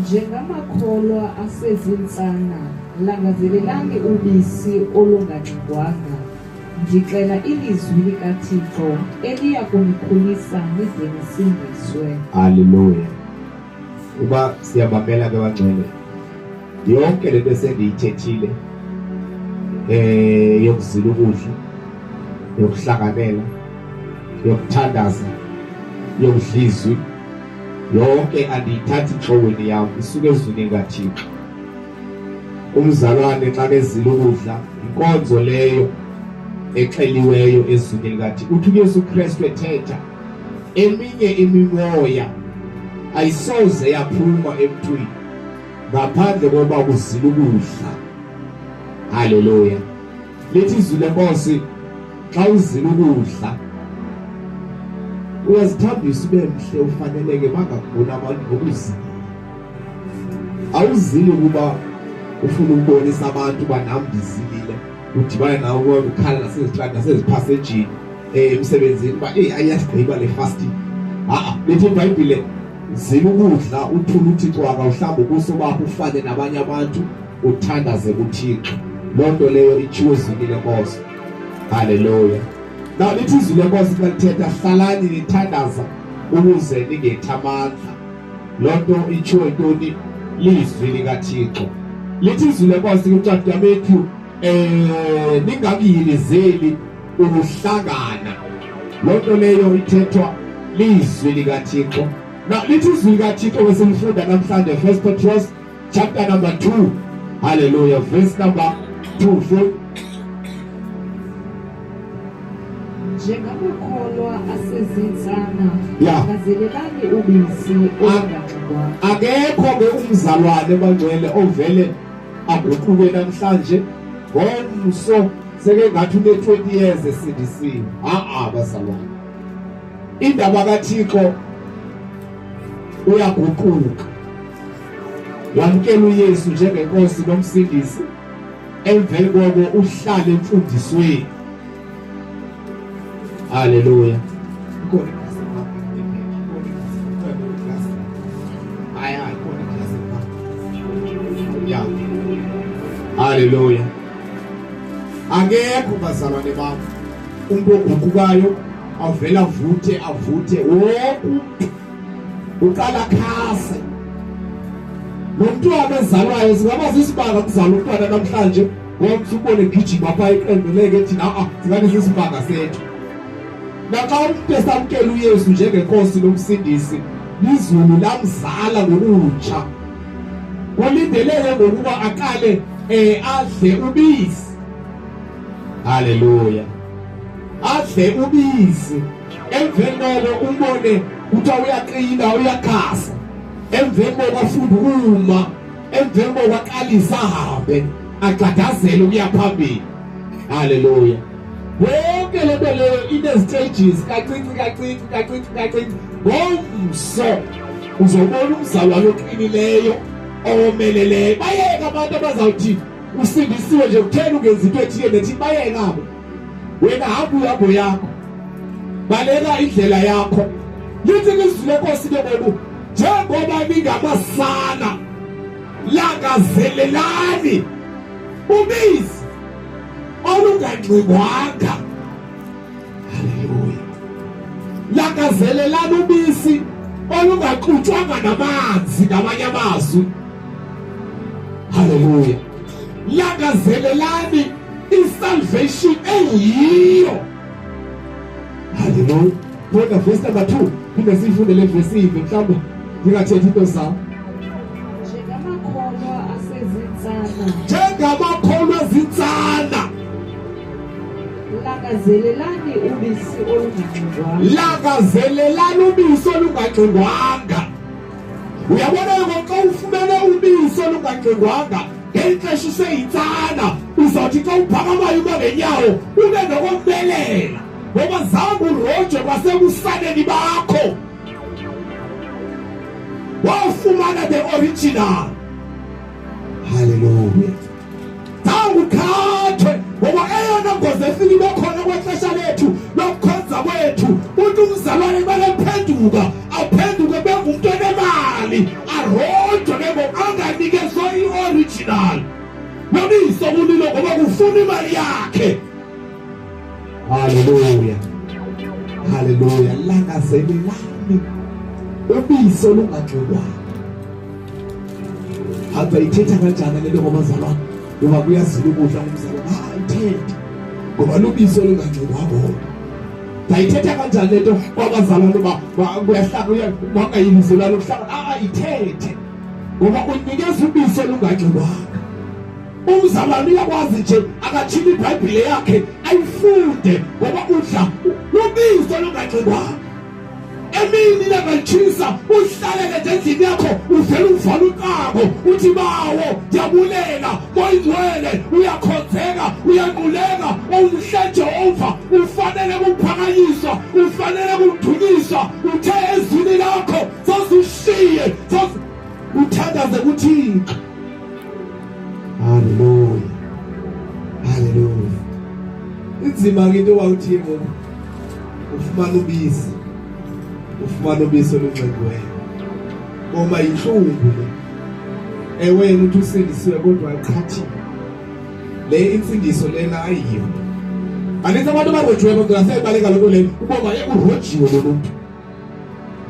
Njengamakholwa asezintsana, langazelelani ubisi olunganxingwanga. Ndixela ilizwi likaThixo eliya kunikhulisa nize nisindiswe. Haleluya. Uba siyamamela ke bangcwele, yonke lento esendiyithethile yokuzila ukudla, yokuhlanganela, yokuthandaza, yokudla izwi, yonke andiyithathi inhlokweni yam, isuke ezwini likaThixo. Umzalwane xa kezila ukudla, inkonzo leyo exeliweyo ezwini likaThixo. Uthi uYesu Kristu ethetha, eminye imimoya ayisoze yaphuma emntwini ngaphandle kokuba kuzila ukudla. Haleluya. Lithi izwi leNkosi, xa uzila ukudla uyazithambisa ube mhle, ufaneleke, bangakubona abantu ngokuzila. Awuzili ukuba ufuna ukubonisa abantu uba nam ndizilile, udibane nawe ukhala nasezitratini naseziphasejini emsebenzini uba eyi ayiyasigqiba le fasting. Ha-a, lithi iBhayibhile zila ukudla, uthule uthi cwaka, uhlamba ubuso bakho ufane nabanye abantu, uthandaze kuThixo. Loo nto leyo itshiwo ezwini leNkosi. Haleluya. Now lithi izwi leNkosi xa lithetha, hlalani nithandaza ukuze ningethi amandla. Loo nto itshiwo yintoni? Lizwi likaThixo. Lithi izwi leNkosi kwincwadi kaMatthew, ningakuyilizeli ukuhlangana. Loo nto leyo ithethwa lizwi likaThixo. Now lithi izwi likaThixo besilifunda namhlanje, First Petros chapter number 2, hallelujah, verse number 2. 4. Njengamakholwa asezintsana, langazelelani ubisi olunganxingwanga. Akekho ke umzalwane bangcwele ovele aguquke namhlanje ngomso seke ngathi une-20 years esindisiwe. Ha-a bazalwane, indaba kaThixo uyaguquka, wamkela uYesu njengenkosi nomsindisi, emveni koko uhlale emfundisweni. Haleluya. Haleluya. Akekho bazalwane bami umuntu oguqukayo avela avuthe avuthe, wonke umuntu uqala khase. Lo mntwana ezalwayo singaba sisibanga kuzala umntwana namhlanje, wonke ubone gijima apha iqembeleke ethi a singabe sisibanga sethu. Naxa umuntu esamkela uYesu njengenkosi nomsindisi, lizulu lamzala ngokutsha, kulindeleke ngokuba aqale adle ubisi. Haleluya. Adle ubisi, emveni koko umbone kuthiwa uyaqina, uyakhasa, emveni koko afunda ukuma, emveni koko aqalise ahambe, agxadazele ukuya phambili. Haleluya. Yonke le nto leyo inezi-stages, kancinci kancinci kancinci kancinci. Ngomso uzobona umzalwane oqinileyo owomeleleyo. Bayeke abantu abazawuthi usindisiwe nje, kutheni ungenzi into ethile nethi, bayeke abo. Wena hamba uhambo yakho, baleka indlela yakho. Lithi ilizwi leNkosi ke ngoku, njengoba ningamasana, langazelelani ubisi olungangxingwanga. Haleluya. Langazelelani ubisi olungaxutshwanga namanzi, ngamanye amazwi. Haleluya. Langazelelani isalvation eyiyo. Haleluya. Funda verse number 2, phinde siyifunde le verse ive, mhlawumbe ndingathethi into zam. Njengamakholwa asezintsana, njengamakholwa azintsana, langazelelani ubisi olungangxingwanga. Langazelelani ubisi olungangxingwanga. Uyabona ke xa ufumene ubisi olungangxingwanga ngeli xesha useyintsana, uzawuthi xa uphakamayo uba ngenyawo ube nokomelela, ngoba zange urojwe kwasebusaneni bakho, wawufumana the original. Haleluya. Zange ukhathwe, ngoba eyona ngozi efika ibe khona kwexesha lethu lokukhonza kwethu, uthi umzalwane bakephenduka aphenduke bengumntu onemali. Arojwe ke ngoku anganikezwa i-original lobisi olulilo ngoba kufuna imali yakhe. Haleluya, haleluya. Langazelelani ubisi olungagxilwanga. Hamba ithetha kanjani le nto ngobazalwane? Ngoba kuyazila ukudla ngumzalwane. Ah, ithethe ngoba lubisi olungagxilwanga olo. Ndayithetha kanjani le nto kwabazalwane uba kuyahlanga wangayilizwi lalo kuhlanga? Ah, ithethe ngoba unikeza ubisi olungagxilwanga. Umzalwane uyakwazi nje akatshile iBhayibhile yakhe ayifunde ngoba udla ubisi olungagxilwanga. Emini ilanga litshisa uhlalele nje endlini yakho uvele uvala ucango uthi bawo ndiyabulela moyingcwele uyakhonzeka uyanquleka umhle Jehova ufanele kuphakanyiswa ufanele kudunyiswa uthe ezwini lakho sozushiye uthandaze kuThixo. Haleluya, haleluya. Inzima ke into wawuthi ngoku ufumana ubisi, ufumana ubisi olungxengiweyo. Ngoma yintlungu le. Ewe yena uthi usindisiwe kodwa aqhathiwe. Le insindiso lena ayiyo. Andithi abantu abarojiweyo kodwa seyibaleka loo nto leyo uboma urojiwe lo muntu.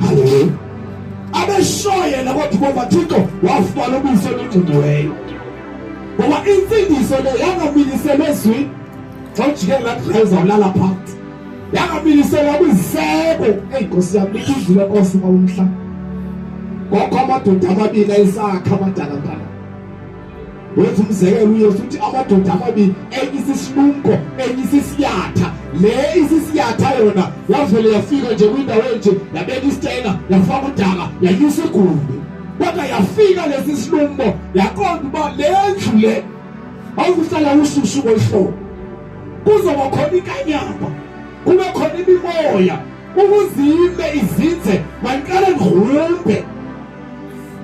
Haleluya. Abesho yena kodwa uboma Thixo wafumana ubisi olungxengiweyo. Ngoba insindiso le yangamiliselwe ezwini. Xa ujikela la ndlela uzawulala phantsi. Yangamiliselwa kwiziseko. Eyi Nkosi yam, lithi izwi lenkosi ngomhla. Kwakho amadoda amabini ayesakha amadala-dala. Wenza umzekelo uYesu uthi amadoda amabini, enye isisilumko, enye isisiyatha. Le isisiyatha yona yavele yafika nje kwindawo enje, yabeka isitena, yafaka udaka, yanyusa igumbi. Kodwa yafika lesi silumko yaqonda uba le ndlu le awukuhlala ushushu ngolu kuzoba khona inkanyamba, kube khona imimoya, ukuze ime izinze mandiqale ndigrumbe.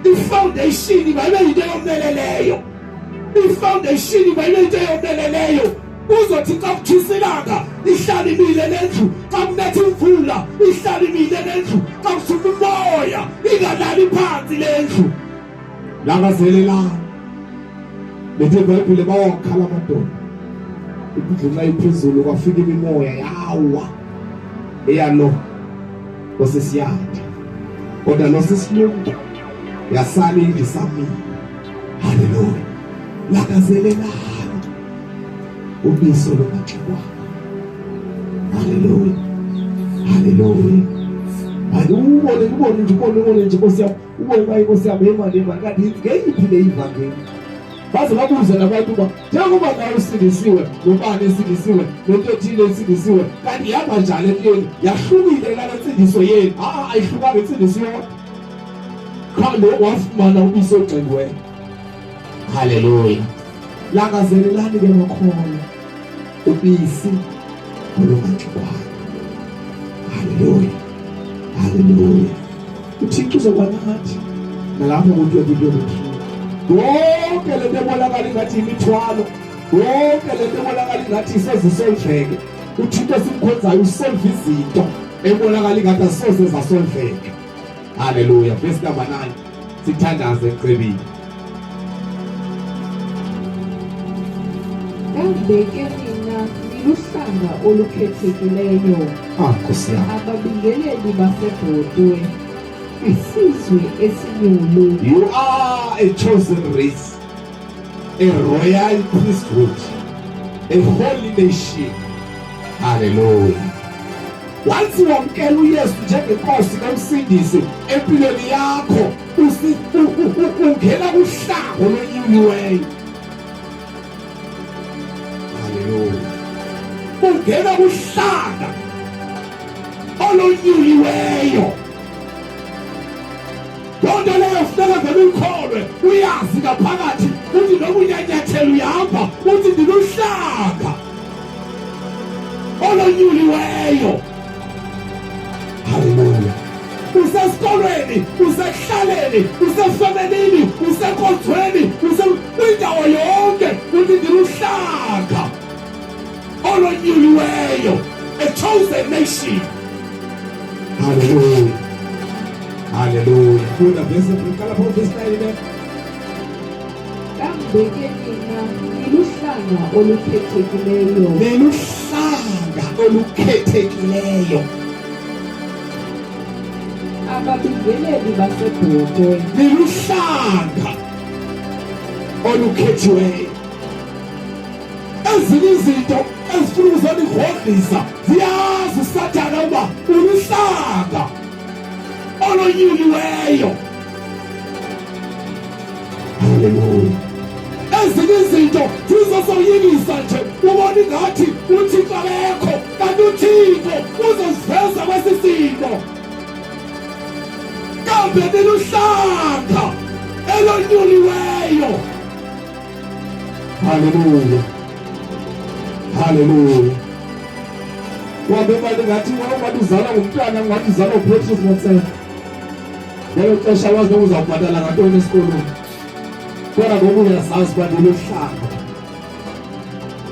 Ifoundation mayibe yinto eyomeleleyo, ifoundation mayibe yinto eyomeleleyo. Kuzothi xa kutshisa ilanga ihlale imile le ndlu, xa kunetha imvula ihlale imile le ndlu, xa kusuka umoya ingalali phansi le ndlu. Langazelelani lethi iBhayibhile, bawakhala amadoda indlu xa iphezulu, kwafika imimoya yawa eyalo osesiyatha, kodwa lo sisilumko yasala indlu isamile. Haleluya. Langazelelani ubisi olungaxubanga. Haleluya, haleluya. Hayi ubone, ubone nje, ubone, ubone nje Nkosi yami, ubone uba inkosi yami yemali yemali kanti ngeyiphi le ivangeli. Baze babuze nabantu uba njengoba nawe usindisiwe, nobani esindisiwe, nento ethile esindisiwe, kanti ihamba njani entweni? Yahlukile nale nsindiso yenu? Ha, ayihlukanga insindiso yodwa. Qha lo wafumana ubisi olugxengiweyo. Haleluya. Langazelelani ke makholwa ubisi olungaxubanga. Haleluya, haleluya. uThixo uzoba nathi nalapho ku-2023. Yonke le nto ebonakala ingathi imithwalo, yonke le nto ebonakala ingathi isezisolveke, uThixo esimkhonzayo usolve izinto ebonakala ingathi asoze zasolveka. Haleluya. Verse number 9, sithandaze ecebile. Kambe ke nina niluhlanga olukhethekileyo, Ah, Nkosi yami. ababingeleli basebhotwe, isizwe esinyulu. You are a chosen race, a royal priesthood, a holy nation. Hallelujah. Once wamkela uYesu njengenkosi nomsindisi empilweni yakho, ungena kuhlango lonyuliweyo. Haleluya. Ungena kuhlanga olonyuliweyo. Loo nto leyo funeka vele uyikholwe, uyazi ngaphakathi uthi noma unyanyathela uyahamba uthi ndiluhlanga olonyuliweyo. Haleluya. Usesikolweni, usekuhlaleni, usefemelini, usenkonzweni, kwindawo yonke uthi ndiluhlanga olonyuliweyo, a chosen nation. Haleluya. Haleluya. Funda verse, qala pho verse 9 ne. Kambe ke nina niluhlanga olukhethekileyo. Niluhlanga olukhethekileyo. Ababingeleli basebhotwe. Niluhlanga olukhethiweyo. Ezinye izinto ezifuna ukuzonigrogrisa ziyazi uSathana uba uluhlanga olonyuliweyo. Haleluya. Ezinye izinto zizosoyikisa nje ubona ingathi uThixo akekho kanti uThixo uzoziveza kwesi simo. Kambe niluhlanga elonyuliweyo. Haleluya. Haleluya. Wabe manje ngathi wawungathi uzalwa ngumntwana ngathi uzalwa uPatrice Motsepe. Ngelo xesha wazi noba uzawubhatala ngantoni esikolweni. Kodwa ngoku uyazazi uba ndiluhlanga.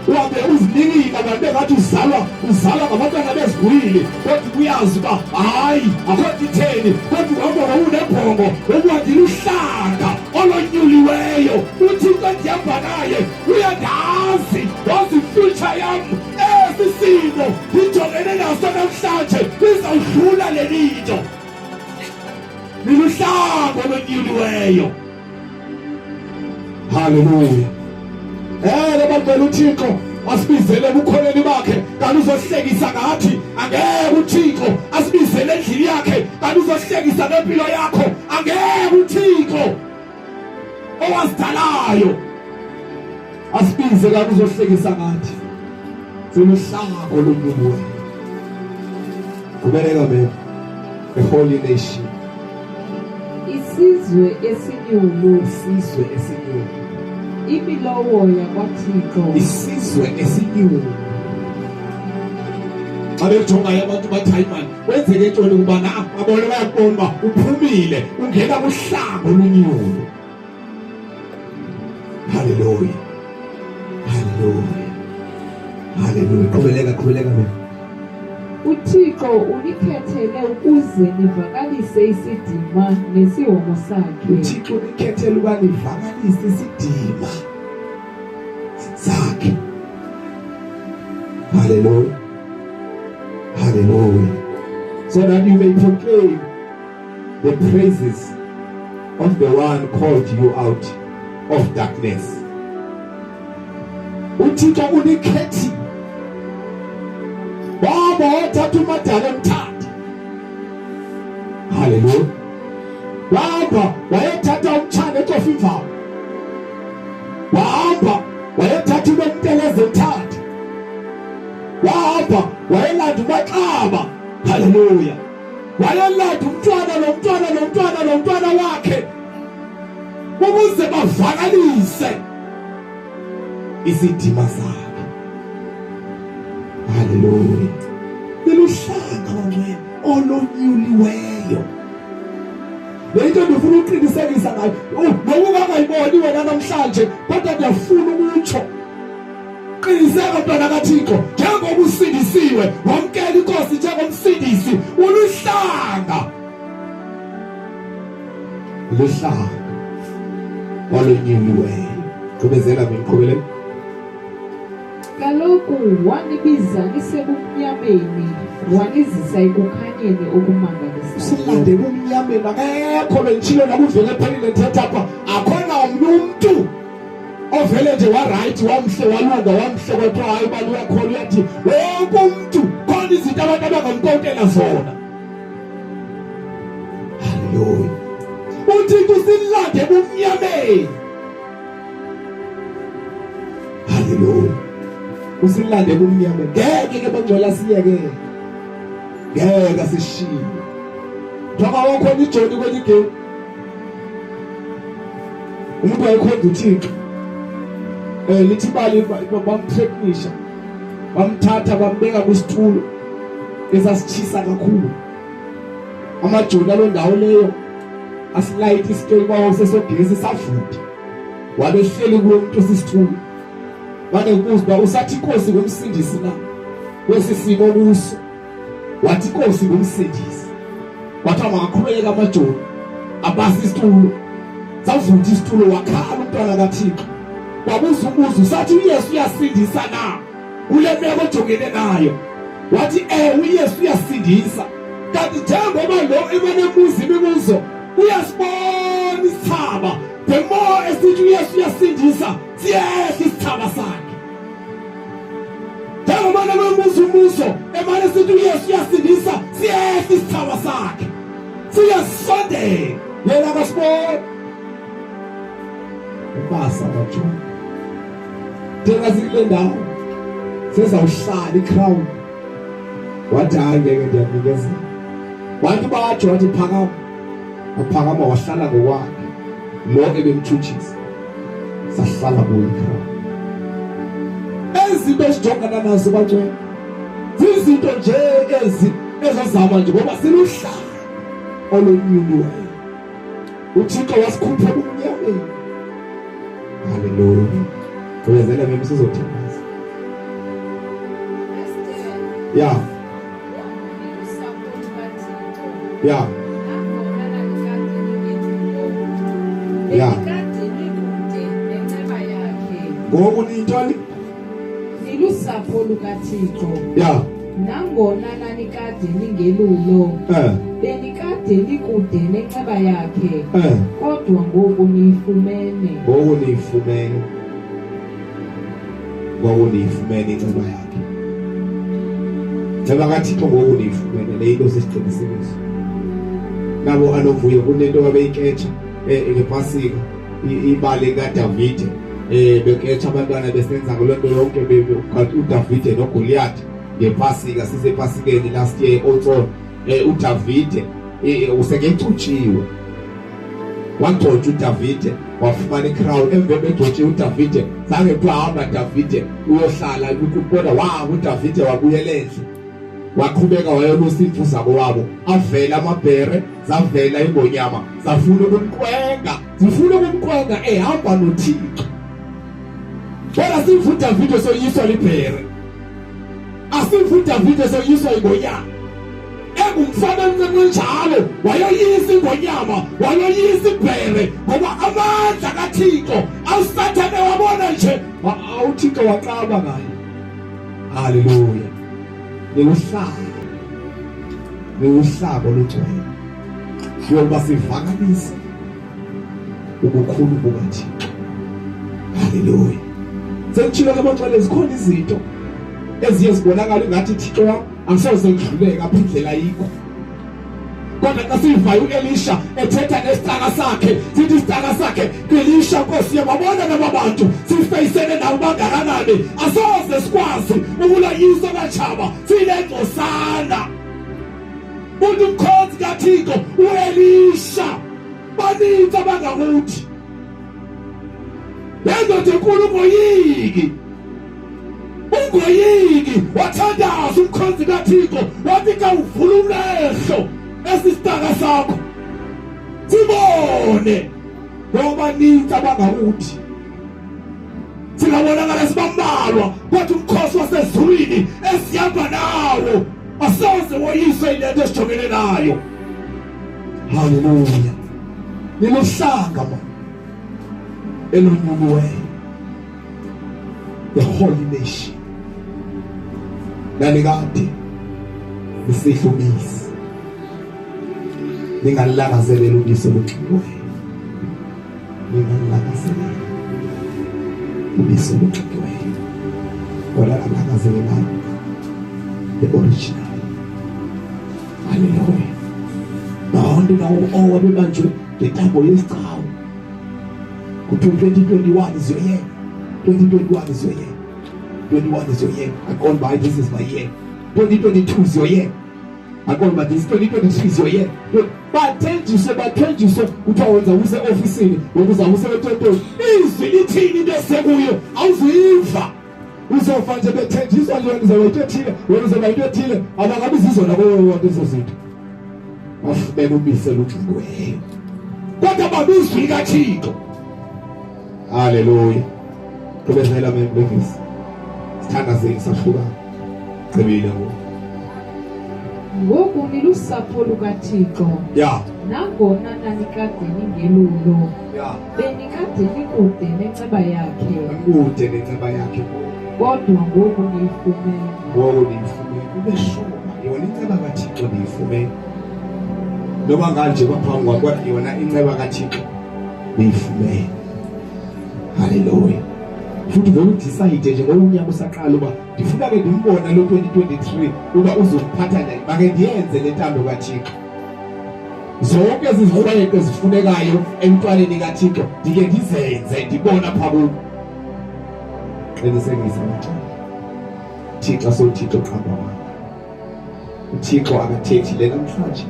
Wabe uzinikile abantu engathi uzalwa uzalwa ngabantwana bezigwili kodwa uyazi uba hayi akho nto itheni kodwa uhamba ngowunebhongo ukuba ndiluhlanga olonyuliweyo uthixo endihamba naye uyandazi wazi future yam esi simo ndijongene naso namhlanje izawudlula le nto niluhlanga olonyuliweyo. Haleluya. Eh labacela uThixo asibizele ebukholeni bakhe kanti uzohlekisa ngathi angeke uThixo asibizele endlini yakhe kanti uzohlekisa ngempilo yakho angeke uThixo owasidalayo asibize kanti uzohlekisa ngathi siluhlanga olunyuliweyo. Qhubeleka mem the holy nation. Isizwe esinyulu. Isizwe esinyulu. Imilowo yakwaThixo. Isizwe esinyulu. Xa bejongayo abantu bathi hayi mani kwenzeke ntoni ukuba na babone bayakubona uba uphumile ungena kuhlanga olunyulu. Haleluya. Haleluya. Haleluya. Qhubeleka qhubeleka mina. UThixo unikhethele ukuze nivakalise isidima nesihomo sakhe. UThixo unikhethele ukuba nivakalise isidima sakhe. Haleluya. Haleluya. So that you may proclaim the praises of the one called you out of darkness. uThixo unikhethile. Waba wathatha umadala emthatha. Haleluya. Wahamba wayethatha umtshana ecofa imvama. Wahamba wayethatha unomteleza emthatha. Wahamba wayelanda umaxaba. Haleluya. Wayelanda umntwana nomntwana nomntwana nomntwana wakhe ukuze bavakalise isidima sakhe. Haleluya. Niluhlanga bangcwele olonyuliweyo. Le nto ndifuna ukuqinisekisa ngayo. Noba ungangayiboni wena namhlanje kodwa ndiyafuna ukutsho. Qiniseka mntwana kaThixo njengoba usindisiwe wamkela inkosi njengomsindisi uluhlanga luhlanga olonyuliweyo. Gqibezela mina qhubele. Kaloku wanibiza nisebumnyameni wanizisa ekukhanyeni okumangalisayo. Silande ebumnyameni akekho benditshilo nakuvele phelile ndithetha apha akhona omnye umntu ovele nje warayithi wamhle walunga wamhle kwathiwa hayi ubani uyakholwa uyathi wonke umntu khona izinto abantu abangamkotela zona. Haleluya. UThixo usilande ebumnyameni. Haleluya. Usilande ebumnyameni. Ngeke ke bangcwela siyeke. Ngeke asishiye. Njengoba wakhona ijoni kwenye igame. Umuntu wayekhonza uThixo. Eh lithi ibali bamthreatenisha. Bamthatha bambeka kwisitulo esasitshisa kakhulu. Amajoni alo ndawo leyo asilayita isitoyi kwawo sesogesi savutha. Wabehleli kulo muntu sisitulo. Bane kubuza uba usathi inkosi ngumsindisi na? Kwesi simo kuso. Wathi inkosi ngumsindisi. Kwathiwa makaqhubeleke amajoni abasa isitulo, savutha isitulo, wakhala umntwana kaThixo. Wabuza umbuzo sathi uYesu uyasindisa na kule meko ojongene nayo? Wathi ewe, uYesu uyasindisa. Kanti njengoba lo emane ebuza imibuzo uyasibona isithaba, the more esithi uYesu uyasindisa siyehla isithaba sakhe. Njengoba nabembuza umbuzo emane sithi uYesu uyasindisa siyehla isithaba sakhe, siyasondela yena akasiboni. Ubasa bajoni thina sikule ndawo sezawuhlala icrown. Wathi hayi ngeke ndiyanikezela. Wathi batsho, wathi phakama, waphakama wahlala ngokwakhe lo ebemtshutshisa, sahlala kuyo icrown. Ezinto esijongana nazo bangcwele zizinto nje ezi ezazama nje ngoba siluhlanga olonyuliweyo. UThixo wasikhupha ebumnyameni. Haleluya. Gqibezela mem sizothandaza. Ya. Ya. Ya. Ngoku niyintoni? Nilusapho lukaThixo. Ya. Nangona nanikade ningelulo. Benikade nikude nenceba yakhe. Kodwa ngoku niyifumene. Ngoku niyifumene. Ngoku niyifumene inceba yakhe. Inceba kaThixo ngoku niyifumene, le into sisiqinisekiso. Nabo anovuyo kunento babeyiketsha ngepasika ibali kaDavide beketsha abantwana besenza ngoloo nto yonke uDavide noGoliath ngepasika sisepasikeni last year also uDavide usekecutshiwe wagcotshwa uDavide wafumana icrown. Emveni begcotshiwe uDavide zange kuthiwa hamba Davide uyohlala kodwa wahamba uDavide wabuyela endle waqhubeka wayolusa imvu zabo wabo. Avela amabhere, zavela ingonyama, zafuna ukumqwenga, zifuna ukumqwenga ehamba noThixo. Kodwa siva uDavide soyiswa libhere, asiva uDavide soyiswa ingonyama. Engumfana omncinci njalo wayoyisa ingonyama, wayoyisa ibhere, ngoba amandla kaThixo awusathane wabona nje uThixo waqaba ngaye. Haleluya. Niwuhlaba, niwuhlaba olugcwele yokuba sivakalise ubukhulu bukaThixo. Haleluya. Sengitshilo ke baxele zikhona izinto eziye zibonakala ingathi Thixo wam angisoze ngidluleke apha indlela ayikho. Kodwa xa sivayo uElisha ethetha nesicaka sakhe, sithi isicaka sakhe kuElisha, Nkosi yababona laba bantu sifeyisene nabo bangakanani, asoze sikwazi ukuloyisa abatshaba sinengcosana. Uthi umkhonzi kaThixo uElisha, baninzi abangakuthi le ndoda enkulu ungoyiki, ungoyiki. Wathandaza umkhonzi kaThixo wathi xa uvula umehlo esisitaka sakho sibone ngoba ninzi abangakuthi. Singabonakala sibambalwa kodwa umkhosi wasezulwini esihamba nawo asoze woyiswe ilento esijongene nayo. Haleluya. Niluhlanga ma elonyuliweyo, the holy nation. Nanikade nisidla ubisi, ningalangazelela ubisi oluxubiweyo, ningalangazelela ubisi oluxubiweyo, kodwa langazelelani the original. Haleluya. Nabantu nawo owabebanjwe ngentambo yesicawu kuthiwa 2021 is your year, 2021 is your year, 21 is your year. Aqonda uba this is my year. 2022 is your year. Aqonda uba this 2023 is your year. Bathenjiswe, bathenjiswe kuthiwa wenza use-ofisini, wena uzawuse etontoni. Izwi lithini into esekuyo awuzuyiva. Uzofa nje bethenjiswa nje wena uzawuba into ethile, wena uzawuba into ethile. Abangabi zizona kuwo wonke ezo zinto. Bafumene ubisi olugxiliweyo kodwa babizwi likaThixo. Haleluya. Gqibezela mlungisi, sithandazeni sahlukana. Gqibile ngoku. Ngoku nilusapho lukaThixo. Ya. Nangona nanikade ningelulo. Ya. Benikade nikude nenceba yakhe. Kude nenceba yakhe. Kodwa ngoku niyifumene. Ngoku niyifumene. Ube sure yona inceba kaThixo ndiyifumene. Noba nganje baphambi kwam kodwa yona inceba kaThixo ndiyifumene. Haleluya. Futhi vele udecide nje ngoba unyaka usaqala uba ndifuna ke ndimbone lo 2023 uba uzokuphatha njani. Make ndiyenze le ntando kaThixo. Zonke ezi zikrweqe ezifunekayo emntwaneni kaThixo ndike ndizenze ndibona pha kubo. Qinisekisa mntwana. Thixo sothixo qhamba wakho. uThixo akathethile namhlanje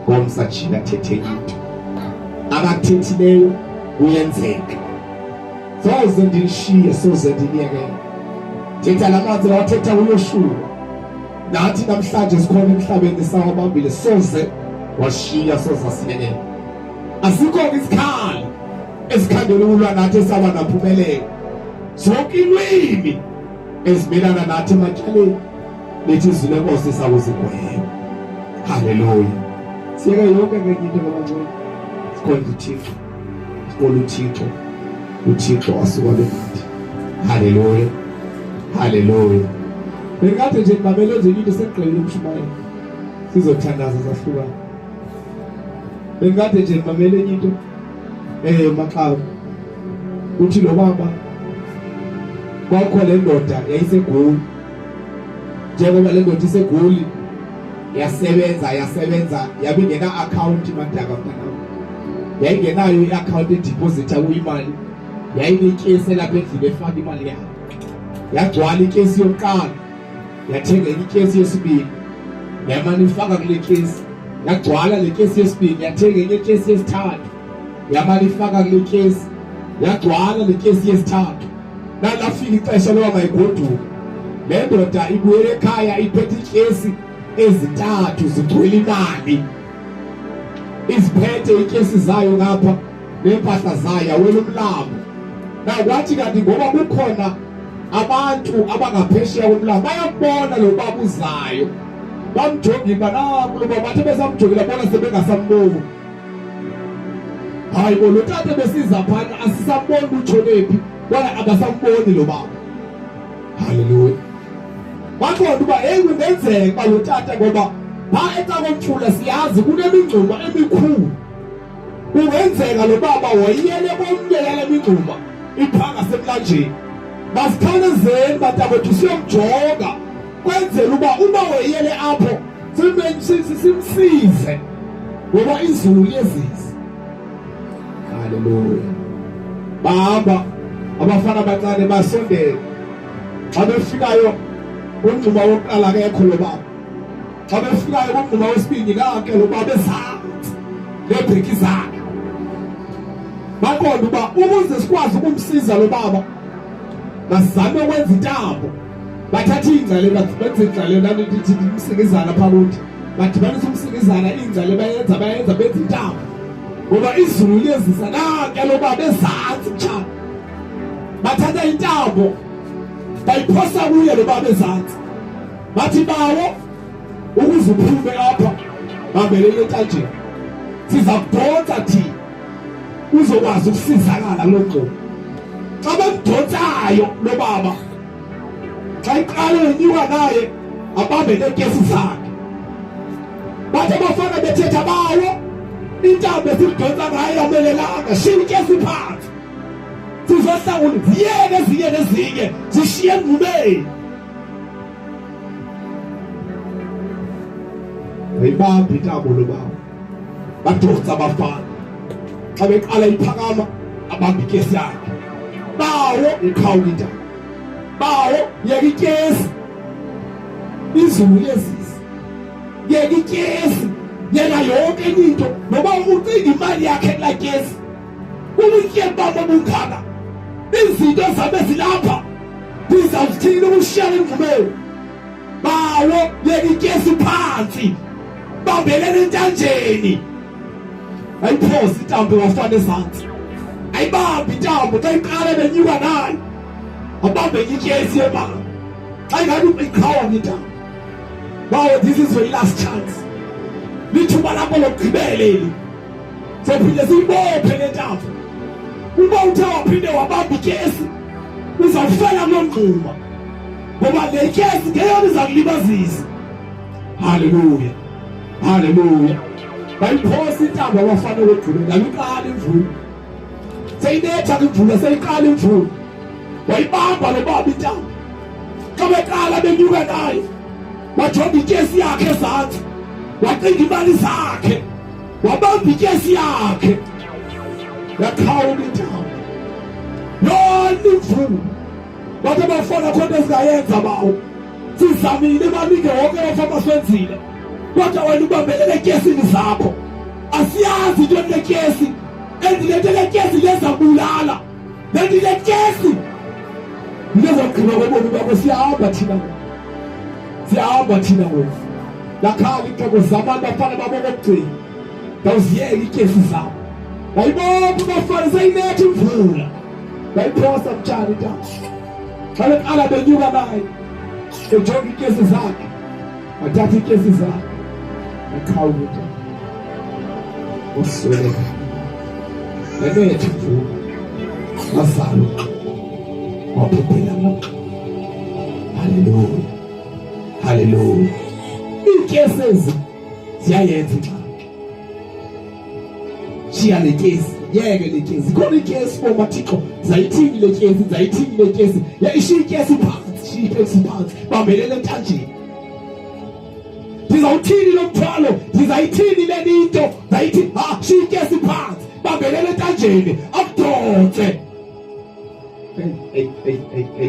ngomsa jika athethe into akathethileyo kuyenzeka soze ndilishiye soze ndiliyekele thetha la mazwi lawathetha kuYoshuwa nathi namhlanje sikhona emhlabeni sawabambile soze washiya soze asiyekele asikho isikhali esikhandela ukulwa nathi esaba naphumelelo zonke ilwimi ezimelana nathi ematyaleni lithi izwi lenkosi sakuzigweba haleluya siyeke yonke ke into kabangcwele sikhonza uthixo siqola uthixo uthixo asuka benathi haleluya haleluya bengikade nje ngibamele nje into sekugqibile ukushumayela sizothandaza sahlukana bengikade nje ngibamele enye into maxawu uthi lo baba kwakho le ndoda yayiseGoli njengoba le ndoda iseGoli yasebenza yasebenza yabe ingena account madaka mntanami yayingenayo i-account edeposita kuyimali yayinetyesi elapha endlini efaka imali yayo yagcwala ityesi yokuqala yathenga enye ityesi yesibini yamane ifaka kule tyesi yagcwala le tyesi yesibini yathenga enye ityesi yesithathu yamane ifaka kule tyesi yagcwala le tyesi yesithathu nalafika ixesha loba mayigoduke le ndoda ibuyele ekhaya iphethe ityesi ezintathu zigcwele imali iziphethe ityesi zayo ngapha neempahla zayo yawela umlambo nakwathi kanti ngoba kukhona abantu abangaphesheya komlambo bayambona lo baba uzayo bamjongile uba naku lo baba bathe besamjongile bona sebengasamboni hayi bo lo tata besiza phana asisamboni utshonephi kodwa abasamboni lo baba haleluya baqonda uba heyi kungenzeka uba lo tata ngoba phaa ecakomfula siyazi kunemingxuma emikhulu kungenzeka lo baba wayiyele komnye yale mingxuma iphanga semlanjeni masikhawulezeni bantakwethu siyomjonga kwenzela uba uba weyele apho simsize ngoba izulu liyezisa haleluya bahamba abafana abancane basondele xa befikayo umngxuma wokuqala akekho lo baba xa befikayo kumngxuma wesibini nanke lo baba ezantsi neebhriki zakhe baqonda uba ukuze sikwazi ukumsiza lo baba masizame ukwenza intambo bathatha iingcale benza iingcale nanithi umsingizana phaa kuthi badibanisa umsingizana iingcale bayenza bayenza benza intambo ngoba izulu liyezisa nanke lo baba ezantsi mtshana bathatha intambo bayiphosa kuye lo baba ezantsi bathi bawo ukuze uphume apha bambelele entanjeni siza kudonsa thina uzokwazi ukusizakala lo ngxobo xa bemdonsayo lo baba xa iqale yenyuka naye abambe neetyesi zakhe bathi abafana bethetha bawo intambo esimdonsa ngayo yamelelanga shiya ityesi phansi sizohlangula ziyeke ezinye nezinye zishiye engqubeni ayibambi intambo lo baba badonsa abafana xa beqala iphakama abamba ityesi yakhe bawo iqhawula intaba bawo yeka ityesi izulu lezisi yeka ityesi yeka yonke enye into noba ucinga imali yakhe kulaa tyesi ubutyebi bam obungaka izinto zabe zilapha ndizawuthini ukushiya emvumeni bawo yeka ityesi phansi bambelele entanjeni ayiphosa intambo wafana ezantsi ayibambi intambo xa iqala benyuka nayo abambe ityesi yemali xa ingathi iqhawuka intambo. Bawo, this is your last chance. Lithuba lakho lokugqibela eli. Sophinde siyibophe le ntambo. Uba uthe waphinde wabamba ityesi, uzawufela kuloo mngxuma. Ngoba le tyesi ngeyona iza kulibazisa. Haleluya. Haleluya. Bayiphosa intambo abafana okugqibela, yaluqala imvula. Seyinetha imvula, seyiqala imvula. Wayibamba lo baba intambo. Xa beqala benyuka naye, wajonga ityesi yakhe ezantsi, wacinga imali zakhe, wabamba ityesi yakhe, yaqhawuka intambo. Yona imvula. Bathi abafana khona into esingayenza bawo. Sizamile baningi wonke abafana basenzile. Kodwa wena ubambelele etyesini zakho. Asiyazi into enetyesi. Endilethe le tyesi lezabulala. Lendile tyesi. Lezagqiba kobomi bakho siyahamba thina. Siyahamba thina ngoku. Lakhala ixhego zabantu bafana babo kokugcina. Bawuziyeka ityesi zabo. Bayibopha bafana seyinetha imvula. Bayiphosa mtshana intambo. Xa beqala benyuka naye ejonga iityesi zakhe, wathatha iityesi zakhe waqhawula intambo. Wasweleka. Yanetha imvula, wazalwa wabhubhela kuxo. Haleluya, haleluya. Iityesi ezi ziyayenza ingxaki. Shiya le tyesi, yeke le tyesi. Khona ityesi boma Thixo, zayithini le tyesi, zayithini le tyesi. Ishiya ityesi phantsi, shiya ityesi phantsi, bambelela entanjeni. Ndizawuthini lo mthwalo, ndizayithini le nto, zayithi ha, shiya ityesi phantsi, bambelela entanjeni, akudonse.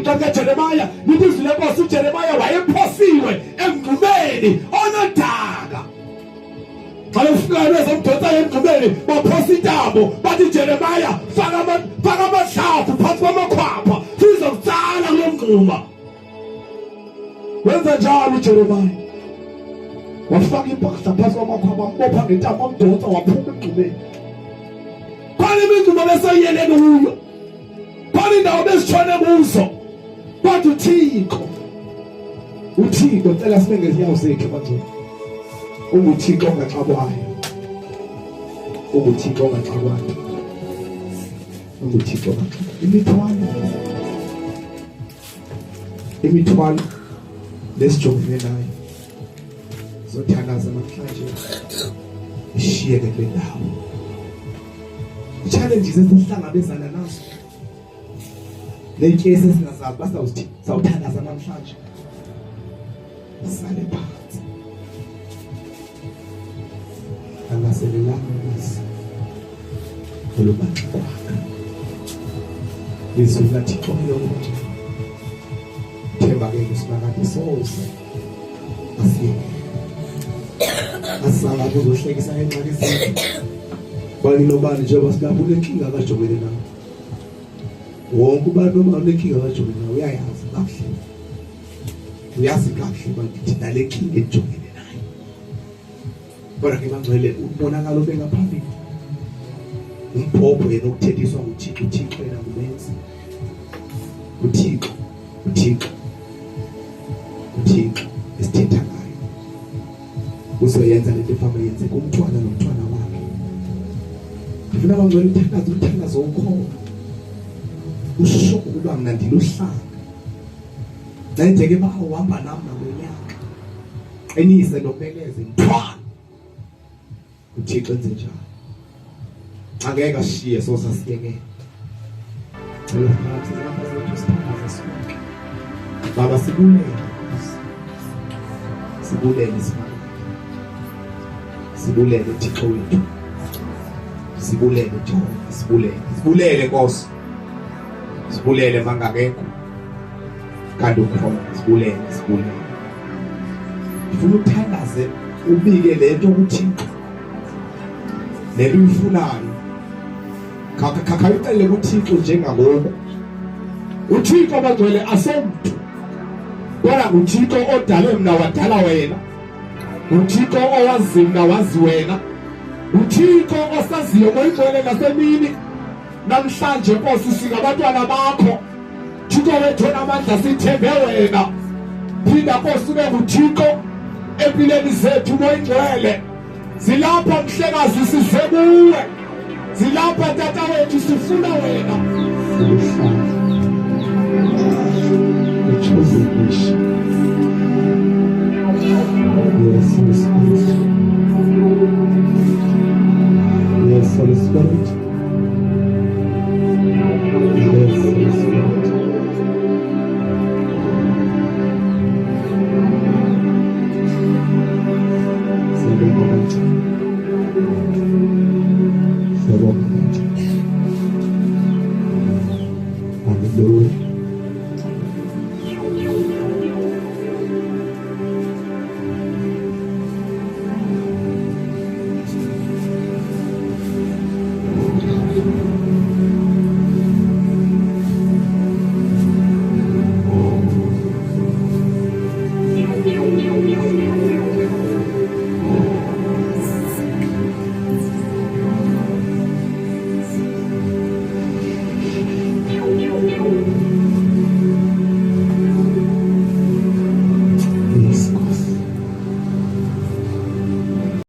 Xa kaJeremiya, lithi izwi lenkosi uJeremiya wayephosiwe emngxumeni onodaka. Xa befika bezomdonsa emgqubeni baphosa intambo bathi Jeremiah faka faka amadlavu phantsi kwamakhwapha sizokutsala kulo mngxuma. Wenza njalo uJeremiah. Wafaka impahla phantsi kwamakhwapha wambopha ngentambo wamdonsa waphuma emgqubeni. Khona imingxuma beseyiyele kuyo. Khona indawo besitshone kuzo. Kodwa uThixo uThixo cela sibe ngezinyawo zethu manje. UnguThixo ongaxakwayo. UnguThixo ongaxakwayo. UnguThixo ongaxakwayo. Imithwalo imithwalo lesijongene nayo sothandaza namhlanje ishiyeke kule ndawo. I-challenges esihlangabezana nazo neentyesi esingazazi uba sawuthi sawuthandaza namhlanje sale phantsi angaselelanga ubisi olubaxa kwakhe izwi likathixo lokuthi themba ke usimakade soze asiyeke asala kuzohlekisa ngeengxaki zethu bani nobani njengoba silapho unenkinga akajongene nayo wonke ubani noma unenkinga akajongene nayo uyayazi kakuhle uyazi kakuhle uba ndithi nale nkinga endijongene nayo kodwa ke bangcwele umonakalo obengaphambili umbhobho yena okuthethiswa nguthixo uthixo yena ngumenzi uthixo uthixo uthixo esithetha ngayo uzoyenza le nto efama yenzeka umntwana nomntwana wakhe ndifuna bangcwele uthandazo umthandazo wokholo usho ukuba mna ndiluhlanga ncede ke bawo uhamba nam nalo nyaka qinise lomeleze mthwalo uThixo enze njalo angeke ashiye sosa siyekele cela phakathi lapha zethu sithandaze sonke baba sibulele sibulele sibulele sibulele Thixo wethu sibulele Jehova sibulele sibulele Nkosi sibulele mangakekho kanti ukhona sibulele sibulele ndifuna uthandaze ubike le nto kuThixo le nto uyifunayo khawuyixelele kuThixo njengangoku uThixo bangcwele asomntu kodwa nguThixo odale mna wadala wena nguThixo owazi mna wazi wena nguThixo osaziyo ngoyingcwele nasemini namhlanje Nkosi singabantwana bakho Thixo wethu onamandla sithembe wena phinda Nkosi ube nguThixo Empilweni zethu moyingcwele. Zilapha mhlekazi size kuwe. Zilapha tata wethu sifuna wena. Siluhlaza. The chosen nation. Yes, Holy Spirit. Yes, Holy Spirit. Yes, Holy Spirit. Siyabonga Baba. Siyabonga Baba. Hallelujah.